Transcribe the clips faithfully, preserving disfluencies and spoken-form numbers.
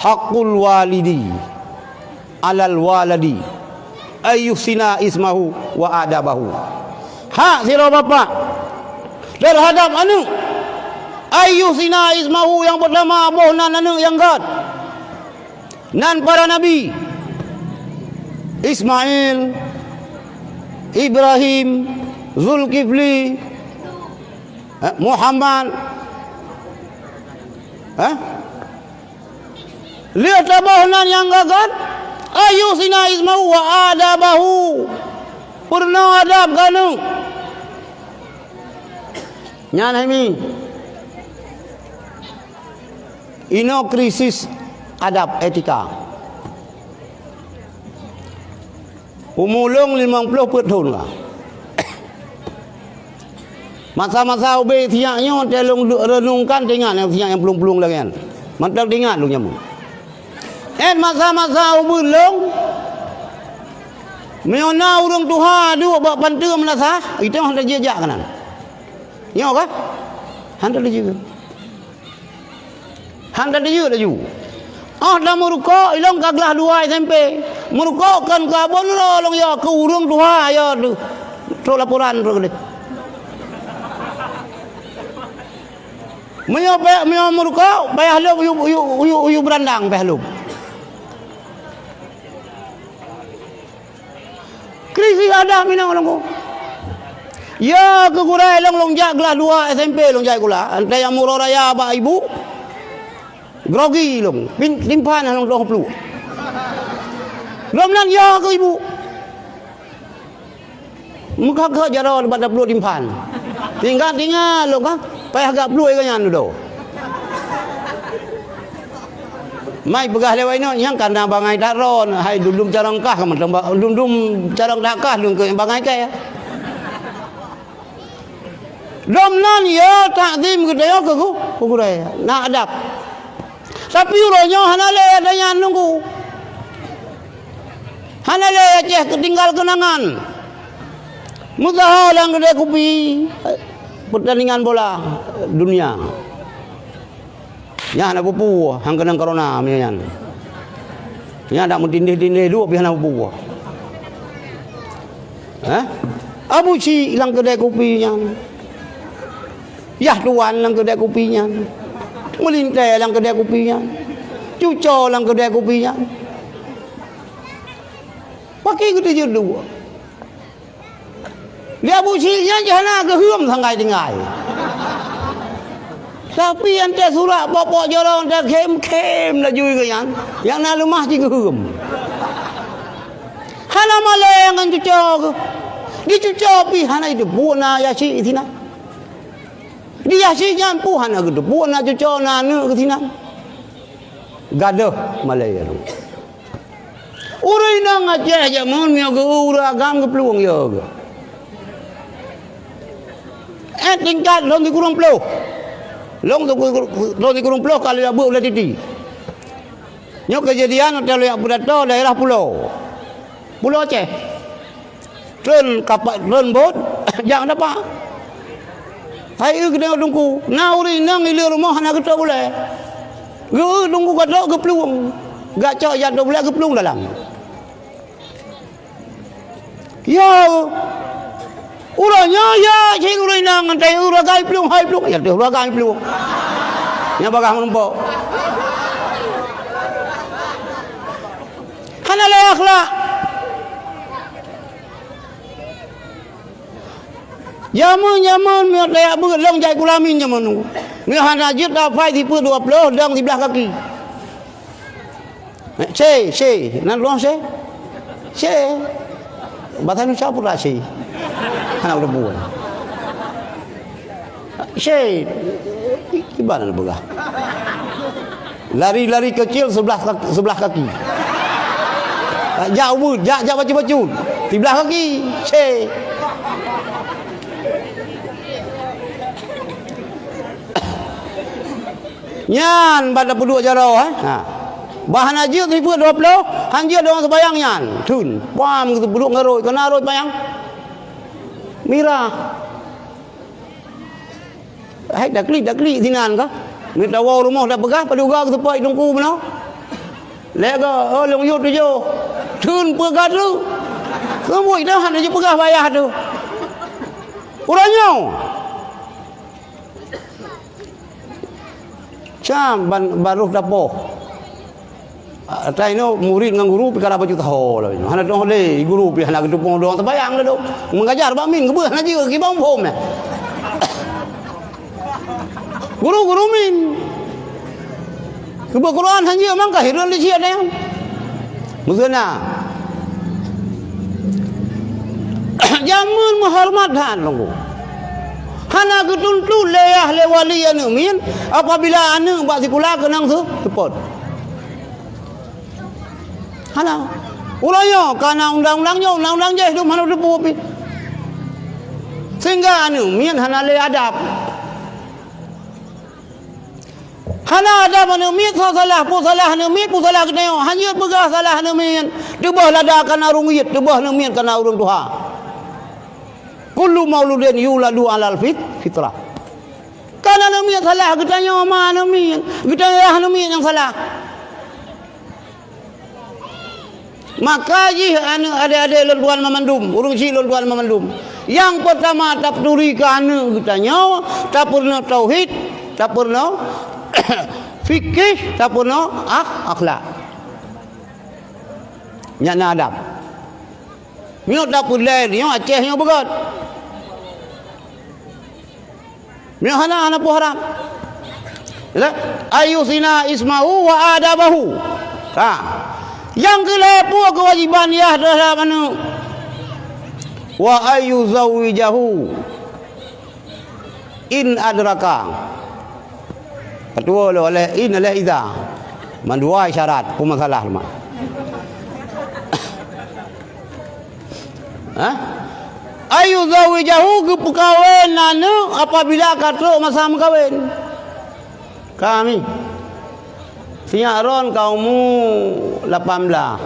Haqqul walidi alal waladi ayyuhsina ismahu wa adabahu. Hak sidroe bapak terhadap aneuk, ayyuhsina ismahu, nyang peutama boh nan aneuk nyang gét. Nan para nabi, Ismail, Ibrahim, Zulkifli, eh, Muhammad, eh? Lheueh taboh nan nyang gét, ayyuhsina ismahu wa adabahu. Peurunoe adab keu aneuk. Nyan hai mi. Inoe krisis adab etika. Umu lôn limong ploh peuet thon ka. Masa-masa ubé siyak nyoe, teuh lôn renungkan, teuingat nyang siyak nyang plueng-plueng lagée nyan. Mantong teuingat lôn nyoe. Eh, masa-masa ubeut lôn, meunyoe na ureuëng tuha duek bak panteue meulasah, itong hana jijak keunan. Nyoe kah? Hana jijak. Han ka teujeuet laju. Óh na meurukok, ilong ka glah dua S M P. Meurukok kon ka bon lo long ya keu ureuëng tuha ya tu. Trok laporan trok deh. Meunyoe pe-, meunyoe meurukok, payah lom uyu, uyu, uyu, uyu beurandang payah lom. Krisis adab meunan lôn. Ya keu gurée lôn, lôn jak glah dua S M P lôn jak sikula. Antée nyang meuroe raya bak ibu, grogi lôn, pin-, timphan lôn dong pluek. Lom nan ya keu ibu. Meuka-ka jaroe bak tapluek timphan. Tinggai-tinggai lôn ka, payah gak pluek iga nyan dudoe. Mai peugah lé wai nyoe, nyang kana bangai that ron, hai dum-dum carông kah, mantong ba-, dum-dum carông that kah, lôn keu bangai kée. Lom nan ya takzim geutanyoe keu gu-, keu gurée, na adab. Tapi uroe nyoe hana lé ata nyan nunggu. Hana lé Aceh keutinggal keunangan. Meusaho lam keudée kupi, peutandingan bola dunia. Nyan hana peue-peue, han keunong corona meunyoe nyan. Nyan dak meutindeh-tindeh duek pih hana peue-peue. Hah? Abu Syik lam keudée kupi nyan. Yah Tuan lam keudée kupi nyan. Meulintée lam keudée kupi nyan. Cuco lam keudée kupi nyan. Pakri geutanyoe duek. Di Abu Syik nyan jih hana geuheuem sanggai tinggai. Tapi antée surat pok-pok jolong teukhém-khém laju keu nyan, nyang na leumah jih geuheuem. Hana malée ngon cuco geuh. Di cuco pih hana jiteupeue na Yasyik sinan. Di Yasyik nyan pun hana geuteupeue na cuco na aneuëk geuh sinan. Gadôh malée nyan. Ureuëng inong Aceh jameun meunyoe geu-eu ureuëng agam geuplueng yo geuh. Eh, tingkat lôn sikureueng ploh. Lôn siku-, lôn sikureueng ploh ka lheueh beuet ulée titi. Nyoe keujadian watée lôn jak peudato daerah pulo. Pulo Aceh. Treun kapa-, treun bot, jak dapat. Hai eu keuneuk teungku, na ureuëng inong i leueh rumoh hana geutrok ulée. Geu-eu teungku ka trok geuplueng. Gak cok jak trok ulée geuplueng dalam. Ya, uroe nyoe ya cit ureuëng inong ngon tai ureuëng agam plueng, hai plueng, ya teuh ureuëng agam plueng. Nyang bagah meurumpok. Hana lé akhlak. Jameun-jameun meunyoe tajak beuet lôn jai kulamin jameun nyoe. Meunyoe hana jeuet tapai sipeuet dua ploh dong siblah kaki. Sé, sé, nan lôn sé. Sé. Bahasa Indonesia pun lah sé. Hana udah buat. Syeh, kiban na peugah. Lari-lari kecil sebelah kaki, sebelah kaki. Jak ubeut, jak, jak bacut-bacut. Siblah kaki. Syeh. Nyan ban tapeuduek jaroe, eh. Ha. Bah hana jeuet sipeuet dua ploh, han jeuet deungon seubayang nyan. Thon, pam geuteupeudok ngon rot, keunan rot panyang. Mirah. Hai daklik-daklik sinan ka. Meunyoe tawoe rumoh tapeugah, padub ga geuseupôt teungku meunoe. Lé go, oh, lôn yue tujoh. Theun peugah tu. Keubeue dah hana jipeugah bak ayah tu. Uroe nyoe. Cam ban, barôh tapoh. Ata inoe murit ngon guru pih ka na bacut taho lom. Hana tu'oh lé, guru pih hana geuteupeue doang teubayang lé dong. Meugajar bak min, geubeuh hana jeuet, kiban phom nyan. Guru-guru min. Keubeue Quran hana jeuet, mangka hireuen lé cit nyan. Meukeuna. Jameun meuhoreumat that lom. Hana geutuntu lé yah lé wali aneuëk miet, apabila aneuëk bak sikula keunong seu-, seupôt. Hana. Uroe nyoe ka na undang-undang nyoe, undang-undang jih dum hana teupeu pih. Sehingga aneuëk miet hana lé adab. Hana adab aneuëk miet, soe salah, peue salah aneuëk miet, peue salah geutanyoe. Hana jeuet peugah salah aneuëk miet. Teuboh lada ka na ureuëng miet, teuboh aneuëk miet ka na ureuëng tuha. Kullu mauludin yuladu alal fit-, fitrah. Kan aneuëk miet salah, geutanyoe ma aneuëk miet, geutanyoe yah aneuëk miet nyang salah. Maka jih aneuëk adék-adék lôn tuan mamandum, ureuëng chik lôn tuan mamandum. Nyang peurtama tapeuturi keu aneuëk geutanyoe, tapeurunoe tauhid, tapeurunoe fikih, tapeurunoe akh-, akhlak. Nyan na adab. Nyoe tapeulai nyoe Aceh nyoe beugöt. Nyoe hana, hana peue haram. Ya, ayyuhsina ismahu wa adabahu. Ha. Nyang keulhèe peue keuwajiban yah teuhadap aneuëk? Wa ayyuzawwijahu in adraka. Keudua lé oleh in oleh idza. Mandua isyarat, peue masalah teuma? Hah? Ayyuzawwijahu, geupeukawen aneuëk apabila ka trok masa meukawen. Kami. Sinyak ron ka umu lapan blah.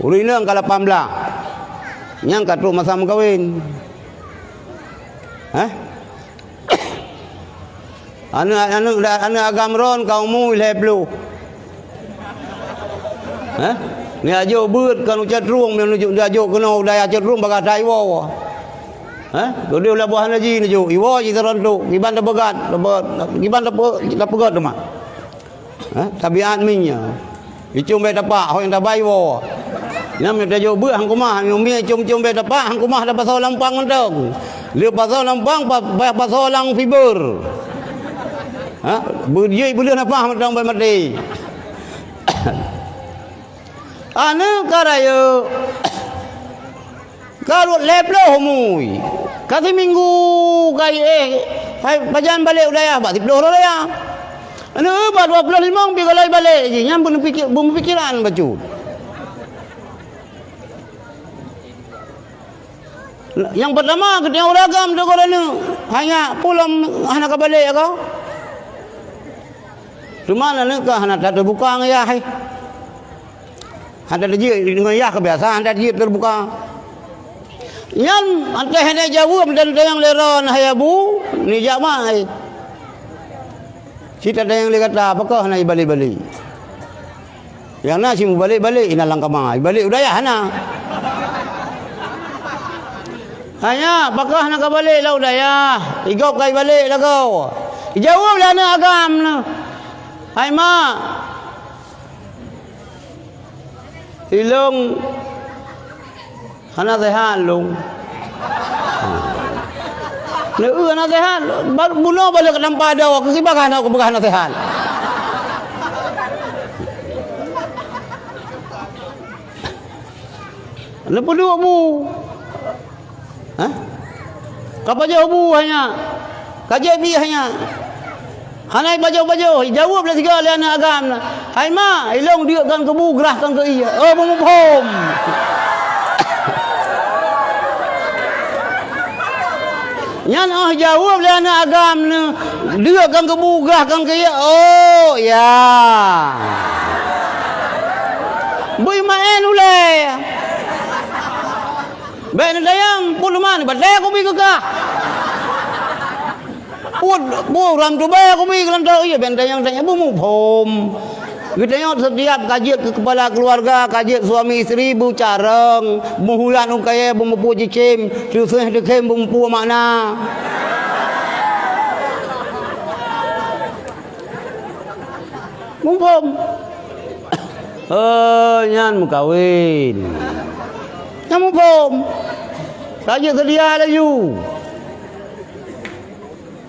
Ureuëng inong ka lapan blah. Nyang ka trok masa meukawen. Hah? Aneuëk, aneuëk, aneuëk agam ron ka umu lhèe ploh. Hah? Ni ajok beuet kan ucat rueng, ni ajok keunoe u dayah cat rueng bagah that iwoe. Hah? Keudeh lam boh hana ji neujok, iwoe ji tarontok, kiban tapeugöt, tape-, kiban tape-, tapeugöt teuma. Ha, tabiat mieng nyoe. Icong bèk tapak, ho nyang tabai woe. Nyan meunyo tajok beuet han keumah, meunyo mieng icong-icong bèk tapak, han keumah tapasoe lam pang mantong. Lheueh pasoe lam pang, pa-, pa-, pasoe lam fiber. Ha, beujeuet beuleueh nafah mantong bèk maté. Aneuëk ka rayeuk. Ka rhot lhèe ploh mui. Ka siminggu ka éh, hai pajan balek u dayah bak siploh raya. Aneuëk bak dua ploh limong pi golai balek jih, nyan beuneupiké-, beumeupikiran bacut. Nyang peurtama, geutanyoe ureuëng agam teugor aneuëk, "Hai nyak, peue lom hana ka balek kah?" Teuma aneuëk ka hana tateubuka ngon yah, hai. Hana tajeuet ngon yah keubiasaan, hana tajeuet teubuka. Nyan, 'oh teuh hana jaweueb dan tanyong lé ron, "Hai Abu, neujak ma?" Cit tatanyong lé gata, "Pakon hana ibalek-balek?" Nyang na cit mubalek-balek inan lam kama, ibalek u dayah hana. "Hai nyak, pakon hana ka balek lam u dayah? Igob ka ibalek lagoe." Ijaweueb lé aneuëk agam nyoe, "Hai mak, ilong hana seuhat lôn." Neu-eu hana seuhat, ba-, bunoe balek keu tampa doe, keu kiban hana kupeugah hana seuhat. Neupeuduek bu. Hah? Ka pajoh bu hai nyak. Ka jép ié hai nyak. Hana ipajoh-pajoh, ijaweueb lé sigoe lé aneuëk agam nyan, "Hai mak, ilong deuk kon keu bu, grah kon keu ié." Oh, beumuphom. Nyan 'oh jaweueb lé aneuëk agam nyoe, "Deuk kon keu bu, grah kon keu ié." Oh, ya. Bui maén ulée. Bèk neutanyong, "Peue teuma?" "Batèe kubri keu kah." "Peue, peue uram tubèe kubri keu lôn?" "Iya, bèk neutanyong-tanyong, beumuphom." Geutanyoe setiap ka jeuet keu kepala keluarga, ka jeuet suami isteri, beucarông, beuhulat u kayèe, beumupue cicém, teuséh teukhém beumupue makna. Muphom? Oh, nyan meukawen. Nyan muphom? Ka jeuet seudia laju.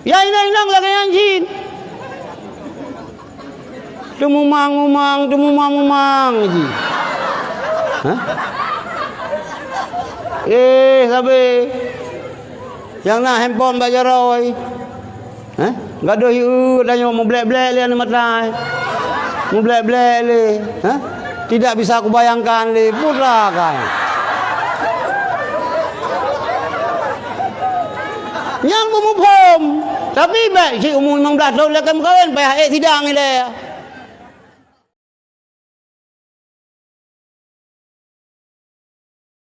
Ya inong-inong lagèe nyan cit. Teumumang-mumang, teumumang-mumang ji. Hah? Eh, sabe. Nyang na handphone bak jaroe. Hah? Gadôh yue tanyoe meublek-blek lé aneuk mata. Meublek-blek lé. Hah? Tidak bisa kubayangkan lé. Putra kai. Nyan beumuphom. Tapi bèk cit umu limong blaih thôn lé ka meukawen, payah ék sidang ilèe.